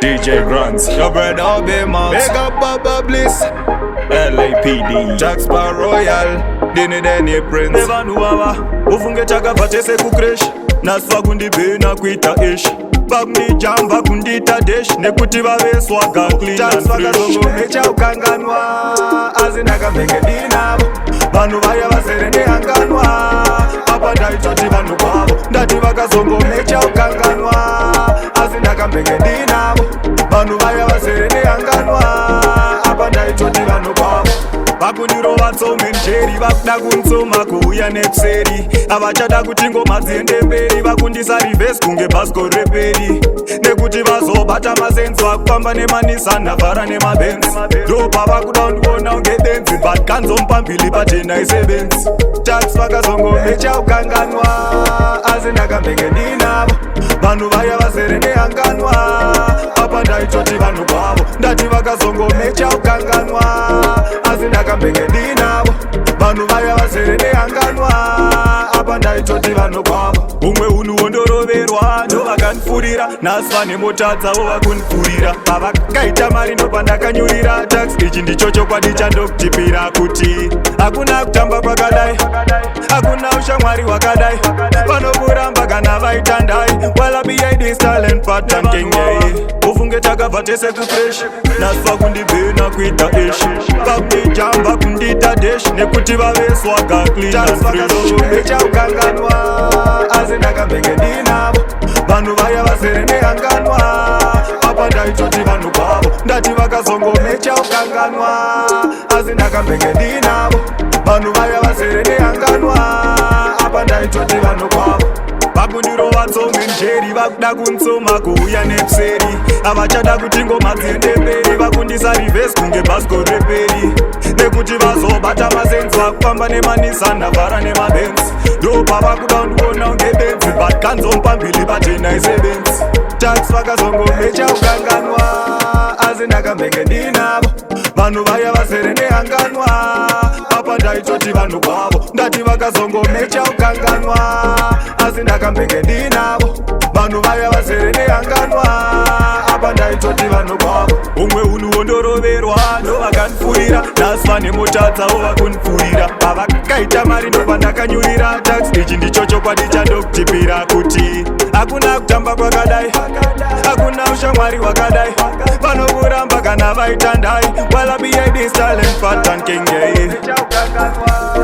DJ Grants, Your brother be Max. Big up Baba Bliss. LAPD, Jack Sparrow Royal. Dini Denny Prince. Nevanhu ava ufunge takabva tese kucrash, nhasi vakundibhena kuita ish, vakundijamba kundiita dash nekuti vave swagger clean and fresh. Vakazongomecha ukanganwa, asi ndakambenge ndinavo vanhu vaya vazere nehanganwa. Apa ndaitoti vanhu kwavo. Ndati vakazongomecha ukanganwa, asi ndakambenge ndinavo vanhu vaya vazere nehanganwa. Apa ndaitoti vanhu kwavo. Vakundirova tsomenjeri, vakuda kuntsoma kuuya nekuseri, havachada kuti ngoma dziende mberi, vakundisa reverse kunge bhasikoro reperi nekuti vazobata masenzi, vakufamba nemaNissan navhara nemaBenz, ndopa vakuda kundiona unge benzi, but kanzomupambili pachena isebenzi Tax vakazongomecha ukanganwa, asi ndakambenge ndinavo vanhu vaya vazere nehanganwa. Apa ndaitoti vanhu kwavo. Ndati vakazongomecha ukanganwa, asi ndakambenge ndinavo vanhu vaya vazere nehanganwa. Apa ndaitoti vanhu kwavo. Umwe unhu wondoroverwa, ndovakandifurira, nhasi vane mota dzavo vakundifurira. Pavakaita mari ndopandakanyurira. Tax, ichi ndicho chokwadi chandokutipira kuti hakuna kutamba kwakadai, hakuna ushamwari hwakadai, vanokuramba kana vaita ndai wala bid style pattern kengei. Ufunge takabva tese kufresh, nhasi vakundibhena kuita ish, vakundijamba kundiita dash nekuti vave swagger clean and fresh. Vakazongomecha ukanganwa, asi ndakambenge ndinavo vanhu vaya vazere nehanganwa. Apa ndaitoti vanhu kwavo. Ndati vakazongomecha ukanganwa, asi ndakambenge ndinavo vanhu vaya vazere nehanganwa. Apa ndaitoti vanhu kwavo. Vakundirova tsomenjeri, vakuda kuntsoma kuuya nekuseri, havachada kuti ngoma dziende mberi, vakundisa reverse kunge bhasikoro reperi nekuti vazobata masenzi, vakufamba nemaNissan navhara nemaBenz, ndopa vakuda kundiona unge benzi, but kanzomupambili pachena isebenzi. Tax vakazongomecha ukanganwa, asi ndakambenge ndinavo vanhu vaya vazere nehanganwa. Apa ndaitoti vanhu kwavo. Ndati vakazongomecha ukanganwa, asi ndakambenge ndinavo vanhu vaya vazere nehanganwa. Apa ndaitoti vanhu kwavo. Umwe unhu wondoroverwa, ndovakandifurira, nhasi vane mota dzavo vakundifurira. Pavakaita mari ndopandakanyurira. Tax, ichi ndicho chokwadi chandokutipira kuti hakuna kutamba kwakadai, hakuna ushamwari hwakadai, vanokuramba kana vaita ndai wala bid style pattern kengei. Ukanganwa.